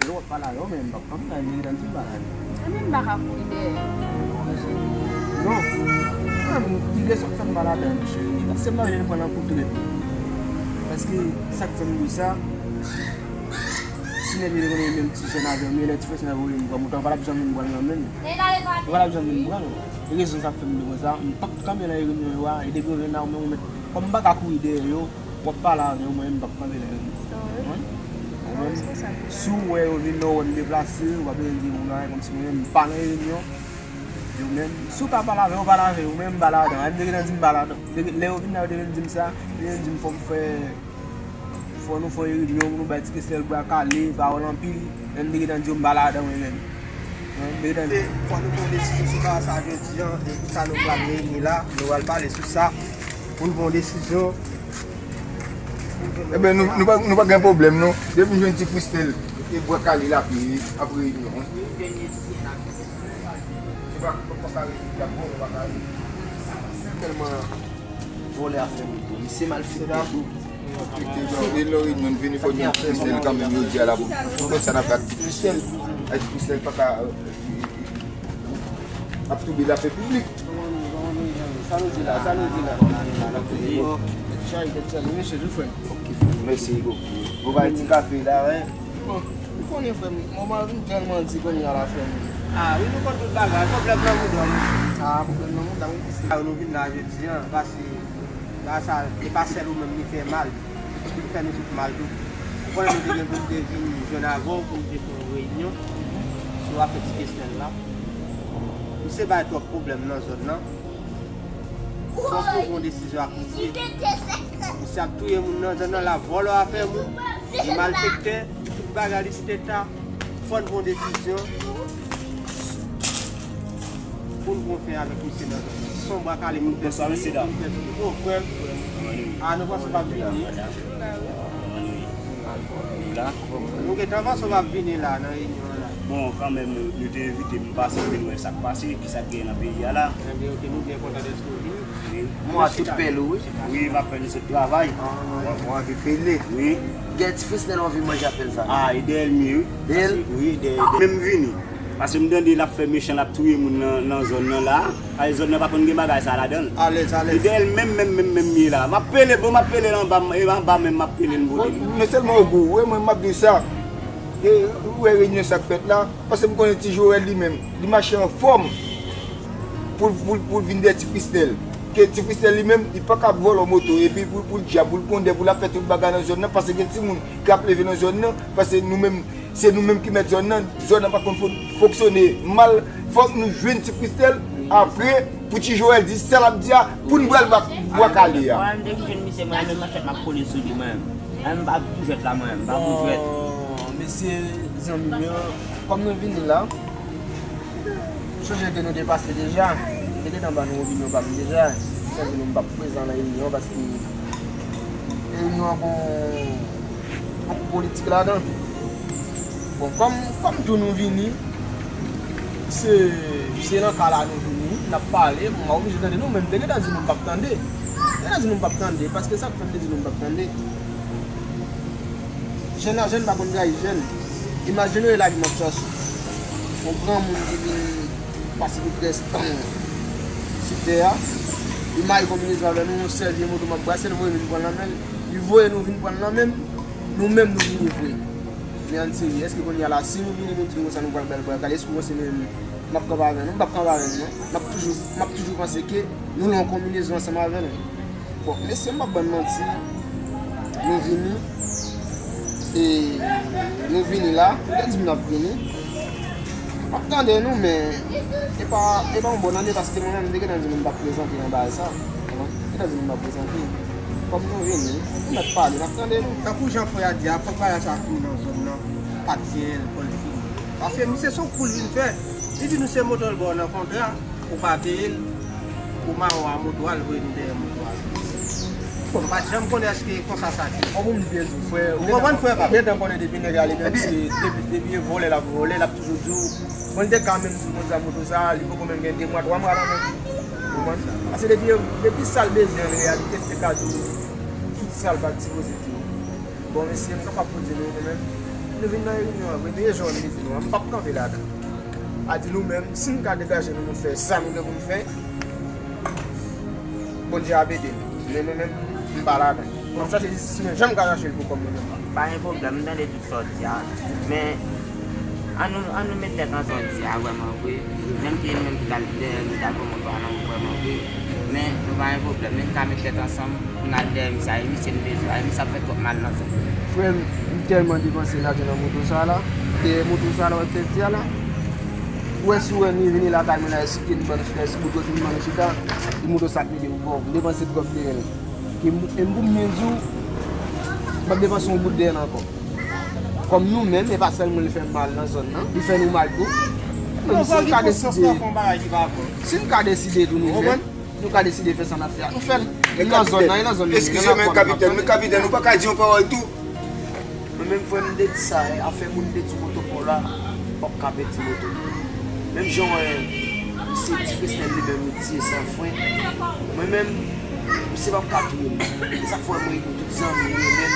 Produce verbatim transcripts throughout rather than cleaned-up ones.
W ap pale avè w, men m p ap kanpe la, m gentan di m pa la. Mwen menm m pa ka kouri dèyè. Non. Mwen menm, ki rezon k fè m pa ladan, cheri? Paske m pa vle pran nan kou trèt. Paske sa k fè m di sa, si nèg yo te konnen menm ti jèn avè m, lè ti frè sa voye m pran mouton, pa t ap janm vin pran l nan men m. Pa t ap janm vin pran l. E rezon sa k fè m di konsa, m p ap kanpe nan reyinyon yo a, e depi yo vin la, ou menm ou mèt, kòm m pa ka kouri dèyè yo, w ap pale avè yo, mwen menm m p ap kanpe nan reyinyon. Konprann? Ou konprann? Si w wè yo vin nan w wè m deplase, w ap vin di moun anyen kòmsi mwen menm m pa nan reyinyon. Yo menm, si w ka pale avè yo, pale avè yo, mwen menm m pa ladan. Lè m te gentan di m pa ladan. Lè yo vin la, yo te vin di m sa, yo te vin di m fò m fè Fò nou fè yon reyinyon pou nou bay Ti Christelle bwa kale, pawòl anpil, men m te gentan di yo m pa ladan mwen menm. Mwen, m te gentan di. Fò nou pran desizyon sou ka sa jodi a, e sa nou pral reyini la, nou pral pale sou sa, pou n pran yon desizyon. Enben, nou, nou pa, nou pa gen pwoblèm, non. Depi m jwenn Ti Christelle, e bwa kale l ap ye, ap reyini. Se pa, pa, pa ka reyini, la bon, pa ka reyini. Tèlman Vòlè a fè m tou. Misye malfektè tou. Malfektè, e lò reyinyon vini fò nou Ti Christelle kanmenm, yo di a la pou, pou sa n ap fè ak Ti Christelle. Ak Ti Christelle pa ka, euh, ap twoube zafè piblik. Sa nou di la, sa nou di la. Chay, kèt chay, mesye, nou frè. Ok, mèsi bokou. Bon, bay ti kafe la, wi. Bon, ou konnen frè m, moman vin tèlman di kounye a la frè m. Ah, wi, nou konn tout bagay, pwoblèm nan mouda, wi. Ah, pwoblèm nan mouda, wi. Ah, nou vin la jodi a, pase, la sa, e pa sèl ou menm li fè mal, li fè nou tout mal tou. Ou konnen nou te gen pou nou te vin jwenn avè w pou nou te fè yon reyinyon sou afè Ti Christelle la. Misye bay twòp pwoblèm nan zòn nan. Fòk nou pran desizyon ak misye. Misye ap touye moun nan zòn nan, l ap vòlò afè moun, li malfektè, tout bagay li siteta. Fò n pran desizyon pou n pran fen avèk misye nan zòn nan. Se yon bwa kale pou n fè sou li, pou n fè sou li. Oh, frè m. Ah, nou panse w p ap vini? Nou gentan panse w p ap vini la, nan reyinyon an la. Bon, kanmenm, nou, nou te envite m pase, m vin wè sa k pase, ki sa k genyen nan peyi a la. Enben, ok, nou byen kontan dèske w vini. Wi. Mwen tout pèl ou, wi. Wi, m ap fè nou sot travay. Mwen, mwen anvi pele. Wi. Gen ti frisnèl anvi manje apèl sa. Ah, e dèyè l m ye, wi. Dèyè l? Wi, dèyè, dèyè. Menm vini. Paske m tande l ap fè mechan, l ap touye moun nan, nan zòn nan la. Ay, zòn nan pa konn gen bagay sa ladan l. Alèz, alèz. Li dèyè l menm, menm, menm, menm ye la. M ap pele, bon, m ap pele l anba, e anba menm m ap pele l, m pote l. Non sèlman ou gou, wi, mwen, m ap di w sa. E, ou wè reyinyon sa k fèt la, paske m konnen Ti Joel li menm, li mache anfòm pou, pou, pou l vin dèyè Ti Frisnèl. Ke Ti Frisnèl li menm, li pa ka vòlò moto, epi pou, pou l djab, pou l kondè, pou l ap fè tout bagay nan zòn nan, paske gen timoun k ap leve nan zòn nan, paske nou menm, se nou menm ki mèt zòn nan, zòn nan pa konn fon-, fonksyone mal, fòk nou jwenn Ti Frisnèl, apre, pou Ti Joel di sa l ap di a, pou n pral bak bwa kale a. Mwen, m te jwenn misye, mwen, menm manchèt m ap kole sou li, mwen. Mwen, m pa pou jwèt la, mwen, m pa pou jwèt. Bon, mesye, zanmi m yo, kòm nou vini la, Sonje ke nou te pase deja, nou te gentan ban nou opinyon pa m deja. Sonje nou m p ap prezan nan reyinyon paske reyinyon an gon, gon politik ladan. Bon, kòm, kòm tou nou vini, se, se nan ka la nou vini, n ap pale, m oblije tande nou, men m te gentan di nou m p ap tande. M te gentan di nou m p ap tande, paske sa k fè m te di nou m p ap tande. Jèn la, jèn pa konn trayi jèn. Imajine w e lage m ap chache. Yon granmoun ki vin pase tout rès tan l sou tè a. Li maye konbinezon avè nou, yon sèl vye moto m ap brase, l voye m vin pran l nan men l. Li voye nou vin pran l nan men l. Nou menm nou vini vre. Men ann serye, èske kounye a la, si nou vini nou di nou konsa nou pral bèl bra kale, èske w panse nou menm m ap kanpe avè nou? M p ap kanpe avè nou, non. M ap toujou, m ap toujou panse ke nou nan yon konbinezon ansanm avè l. Bon, mesye, m p ap bann manti. Nou vini. E nou vini la. Nou te di m n ap vini. M ap tande nou, men e pa, e pa yon bòn ane, paske mwen menm, m te gentan di nou m p ap prezante nan bagay sa. Konprann? M te gentan di nou m p ap prezante. Kòm nou vini, nou mèt pale, n ap tande nou. Tankou jan frè a di a, fòk bagay sa kouri nan zòn nan. Pa t gen l, fò l fini. Paske misye se yon kou l vin fè. Li di nou se moto l ba w nan kontra. Ou pa peye l, ou mawon a moto a, l voye nou dèyè moto a. Bon, nou pa t janm konnen èske konsa sa te ye. Bon, pou m di w, frè, ou konprann, frè pa m? Ou gentan konnen depi nèg ale menm, se depi, depi e vòlè l ap vòlè, l ap toujou di w, mwen te ka menm di w konsa moto sa, li poko menm gen de mwa, twa mwa la menm. Ou konprann? Paske depi, depi sa l bezwen an reyalite, li te ka di w tout sa l pa t sipoze di w. Bon, mesye, m kapab pou di nou kanmenm. Nou vin nan reyinyon an, mwen bliye jan w di nou an, m p ap kanpe ladan. A di nou menm, si n ka degaje nou, nou fè sa nou gen pou n fè, Bondye ap ede n. Men mwen menm, m pa ladan. M ap chache jistis, men jan m ka chache l pou kò m mwen menm. Pa gen pwoblèm, m tande tout sa w di a. Men, an nou, an nou met tèt ansanm jodi a, vrèman vre. Menm ke nou menm ki t al dèyè, nou t al pran moto a nan men, vrèman vre. Men, nou pa gen pwoblèm. Men n ka met tèt ansanm pou n al dèyè misye a. E misye n bezwen a. E misye ap fè twòp mal nan zòn. Frè m, m tèlman depanse lajan nan moto sa la. Dèyè moto sa la, w ap pèdi a la. Ou wè si w wè m vini lakay mwen la, esplike m ban nou chita, esplike m ban nou chita. E moto sa k mete m twòp. M depanse twòp dèyè l. E m, e m pou m byen di w, m p ap depanse yon goud dèyè l ankò. Kòm nou menm, e pa sèl moun li fè mal nan zòn nan, li fè nou mal tou. Men si n ka deside, si n ka deside tou nou menm, nou ka deside fè sa n ap fè a, nou fè l. Li nan zòn nan, li nan zòn nan, li nan kò nou. Eskize mwen, kapitèn, men kapitèn, ou pa ka di yon pawòl tou? Mwen menm, frè m, m te di sa, afè moun pèdi moto pa w la, w p ap ka pèdi moto. Menm jan w wè, se ti Freslèn li menm, li tiye san fren. Mwen menm, misye p ap ka touye m. Se sa k fè mwen rele tout zanmi m yo menm,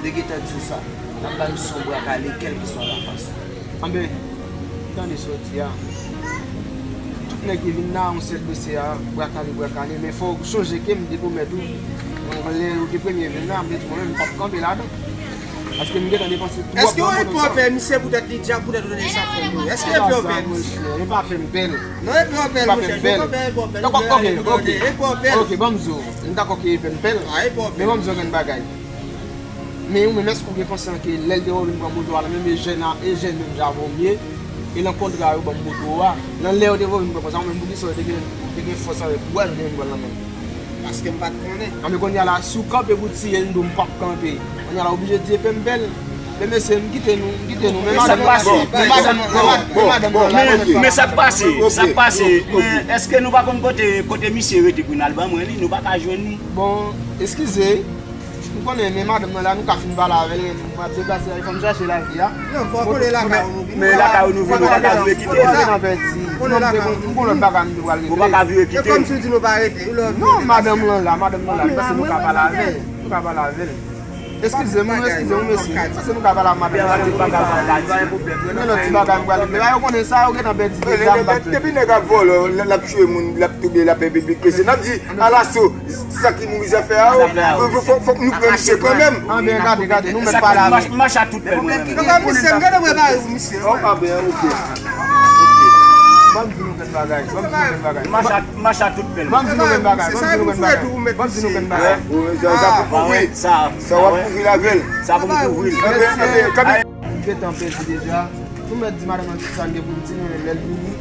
de gentan di w sa. N ap ba misye yon bra kale, kèlkeswa la fason. Anben, tande sa w di a. Tout nèg ki vin la, yon sèl dosye a, bra kale, bra kale. Men fò w chonje ke m te pwomèt ou, lè yo te premye vin la, m te di mwen menm, m p ap kanpe ladan. Paske m gentan depanse twòp nan moto sa. Èske yo epe w pè misye poutèt li di a, poutèt ou tande sa fè yo? Èske yo epe w pè misye? E pa pè m pè l. Non, epe w pè l, monchè. Epe w pè l, epe w pè l. Dakò, ok, ok. Epe w pè l. Ok, ban m di w. M dakò ke epe m pè l. A, epe w pè l. Men ban m di w yon grenn bagay. Men ou menm, èske ou gen konsyan ke lè l te vin pran moto a la, menm e jèn a, e jèn menm jan avè w m ye, e nan kontra yo ban m moto a, nan lè yo te vin pran konsa, ou menm poukisa yo te gen, te gen fòs avè kouwaj ou te vin pran l nan men l? Paske m pa t konnen. Anben kounye a la, si w kanpe pou tiye l, m di w m p ap kanpe. Kounye a la, ou blije di epe m pè l. Men mesye, m kite nou, m kite nou. Men madanm nan la, men madanm nan la, men madanm nan la. Men sa k pase, sa k pase. Men èske nou pa konn kote, kote misye rete pou n al ban mwen li? Nou pa ka jwenn li. Bon, eskize. M konnen, men madanm nan la, nou ka fin pale avè l, men m ap deplase, fò m chache lavi a. Non, fò w konnen lakay ou nou vini. Men lakay ou nou vini, ou pa ka vire kite. Fò nou rete nan pèdi. Fò nou rete nan pèdi. M gon lòt bagay m te pral regle. Ou pa ka vire kite. E kòmsi w di nou pa rete. Non, madanm lan la, madanm lan la, m panse nou ka pale avè l. Nou ka pale avè l. Eskize m, eskize m, mesye. M panse nou ka pale avè madanm lan. Men lòt ti bagay m pral regle. Yo konnen sa, yo gentan pèdi deja, m pa t. Depi nèg ap vòlè, l ap tiye moun, l ap touble lapè piblik, mesye. N ap di, alaso, sa ki mouri zafè a yo, fò, fò, fòk nou pran misye kanmenm. Anben, gade, gade, nou mèt pale avè l. Mache a tout pèl mwen menm. Misye, m gade mwen ba misye. Anben, ok. Ban m di nou grenn bagay, ban m di nou grenn bagay. Mache a tout pèl. Ban m di nou grenn bagay, ban m di nou grenn bagay. Ban m di nou grenn bagay. Sa, sa pou kouvri. Sa w ap kouvri l avè l. Sa pou m kouvri l. Anben, anben, kapi- Gentan pèdi deja. Nou mèt di madanm nan tout sa n gen pou n di, men lè l vini,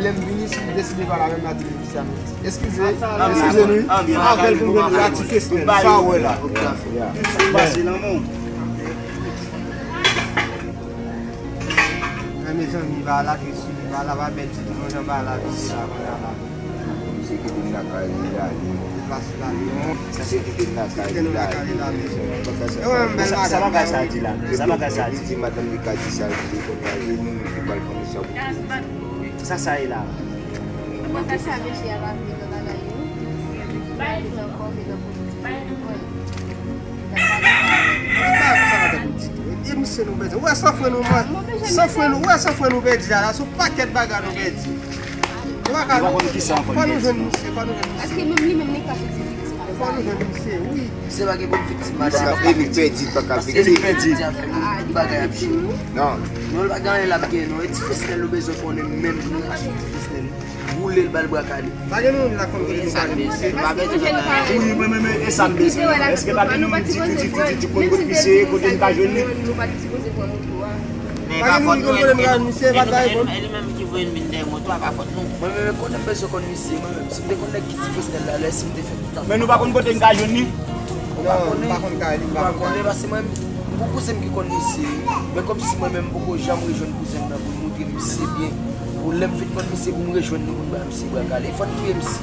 lè m vini, si l deside pale avè m, m a di l di sa nou di. Eskize, eskize nou. Avè l pou n jwenn la ti kesyon. Sa w wè la. Pase lanmou. Men mezanmi, bagay la tris wi, bagay la pa bèl ditou non, jan bagay la vin ye la kounye a la. Misye kite m lakay li, li ale. Misye kite m lakay li, li ale. Sa bagay sa di la? Sa bagay sa di? Li di madanm li ka di sa l vle, konnya e nou menm ki pral pran misye pou kouvri. Sa sa ye la? Mwen pa sa mesye a pa vle nan bagay yo. Li ankò vle nan politik. Mwen pa sa pa pou ditou. E misye nou pèdi. Ou wè san fren nou, mwen. San fren nou, ou wè san fren nou pèdi a la. Se yon pakèt bagay nou pèdi. Nou pa ka, fò nou jwenn misye, fò nou jwenn misye. Èske menm li menm li pa viktim? Fò nou jwenn misye, wi. Se pa gen pou viktim, madanm. Misye pa pèdi, pa ka viktim. Paske li pèdi. Bagay ap jwe. Non. Non, li pa gen anyen l ap gen, non. E ti Freslèn nou bezwen konnen menm pou nou rache ti Freslèn. Boule l, ba l bra kale. Pa gen moun la konn kote nou pale. Wi, men, men, men, e sa m bezwen. Èske pa gen moun di, di, di, di, di konn kote misye ye, kote m ka jwenn li? Pa gen moun konn kote m ka jwenn misye, pa t bay bon. E li menm ki voye m vin dèyè moto a, pa fòt nou. Mwen menm, konnen m bezwen konn misye, mwen menm. Si m te konn nèg ki ti Freslèn la, lè si m te fè tout afè. Men nou pa konn kote m ka jwenn li? Nou pa konnen. Nou pa konn kay li, nou pa konn kay li. Paske mwen, m gon kouzen m ki konn misye. Men kòmsi mwen menm, m poko janm rejwenn kouzen m nan pou l montre m misye byen. Pou lè m fin konn misye, pou m rejwenn li, pou m ba misye bra kale. Fò n touye misye.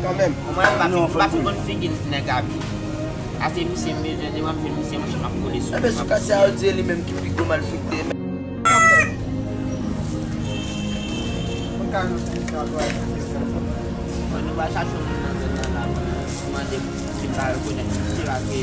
Kanmenm. Mwen, m pa fin, m pa fin konn figi nèg a byen. Ase misye m bezwen, devan m jwenn misye, monchè, m ap kole sou li. Enben, sou katye a, yo di e li menm ki pi gwo malfektè. Mwen ka jwenn misye a twalèt. Mwen, nou va chache yon moun nan zòn nan la, mwen mande si m ka rekonèt misye, paske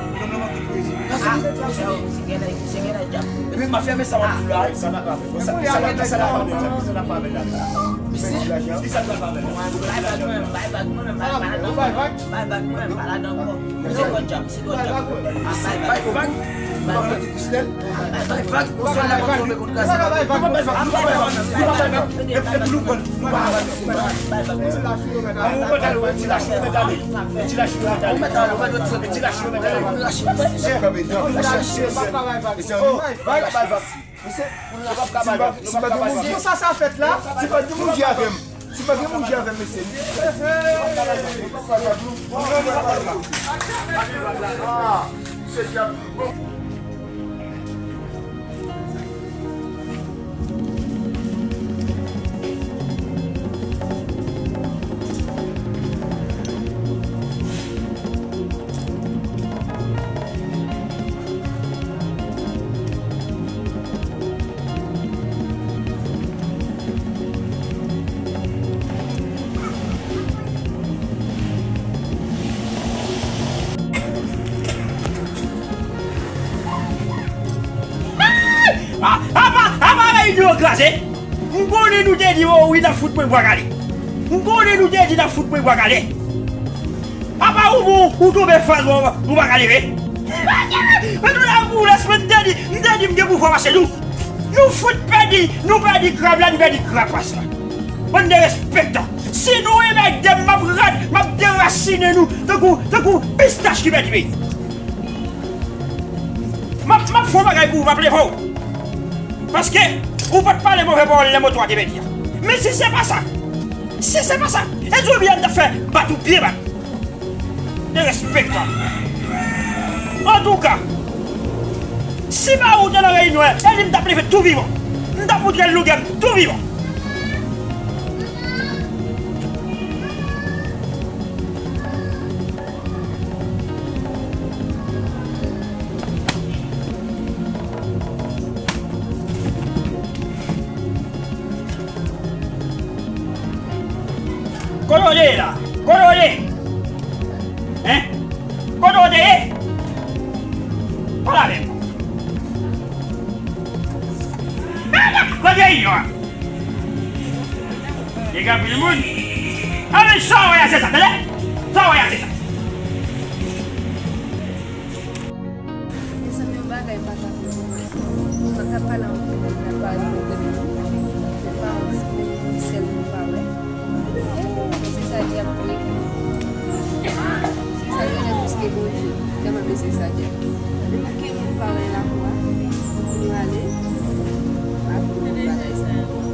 Epi mafya men sa w ap di la, sa n ap avè l. Sa n ap avè l. Sa n ap avè l. Sa n ap avè l. Bay vag mwen, bay vag mwen, bay vag mwen, bay vag mwen, bay vag mwen. Bay vag. Bay vag, yon sèl la pap tonbe konn kraze. Nou pa bay vag, nou pa bay vag, nou pa bay vag. Epi nou pran, nou pa bay vag. Bay vag. An, ou kontan, ou ti lach ou mèt ale. Ti lach ou mèt ale. Ti lach ou mèt ale. Bay vag. Bay vag. Misye, nou p ap ka bay vag. Nou p ap ka bay vag. Konsa sa fèt la. Se pa de moun ki avè m. Se pa de moun ki avè m, mesye. A, apa, apa reyinyon an kraze? M konnen nou te di, o wi, n ap fout mwen bwa kale. M konnen nou te di n ap fout mwen bwa kale. Apa ou bon, ou tonbe faz, ou, ou pa ka leve. Men nou la pou lès mwen, m te di, m te di m gen pouvwa pase nou. Nou fout pèdi, nou pèdi krab la, nou pèdi krapas la. Bann derespektan. Si nou emède m, m ap rad, m ap derasinen nou tankou, tankou pistach ki pèdi peyi. M ap, m ap fè yon bagay pou ou, m ap leve w. Paske ou pa t pale move pawòl lè moto a te pèdi a. Men si se pa sa, si se pa sa, e di w byen m t ap fè bat ou byen bat. Derespektan. Antouka, si pa ou te nan reyinyon an, e li m t ap leve tou vivan. M t ap moutre l longè m tou vivan. Kote w te ye la? Kote w te ye? Hein? Kote w te ye? Pale avè m. Kote w te ye? Li gen anpil moun. A men sa w wè a se sa, tande? Sa w wè a se sa. Mezanmi, yon bagay m pa ka konprann. Mwen ka pale anpil, mwen ka pale anpil. Men pa yon sèl moun pa wè. Se sa dyab vre. Se sa genlè plis ke Bondye. Tèlman men se sa dyab. Depi gen moun pa wè lakou a, moun yo ale. Pa konprann bagay sa.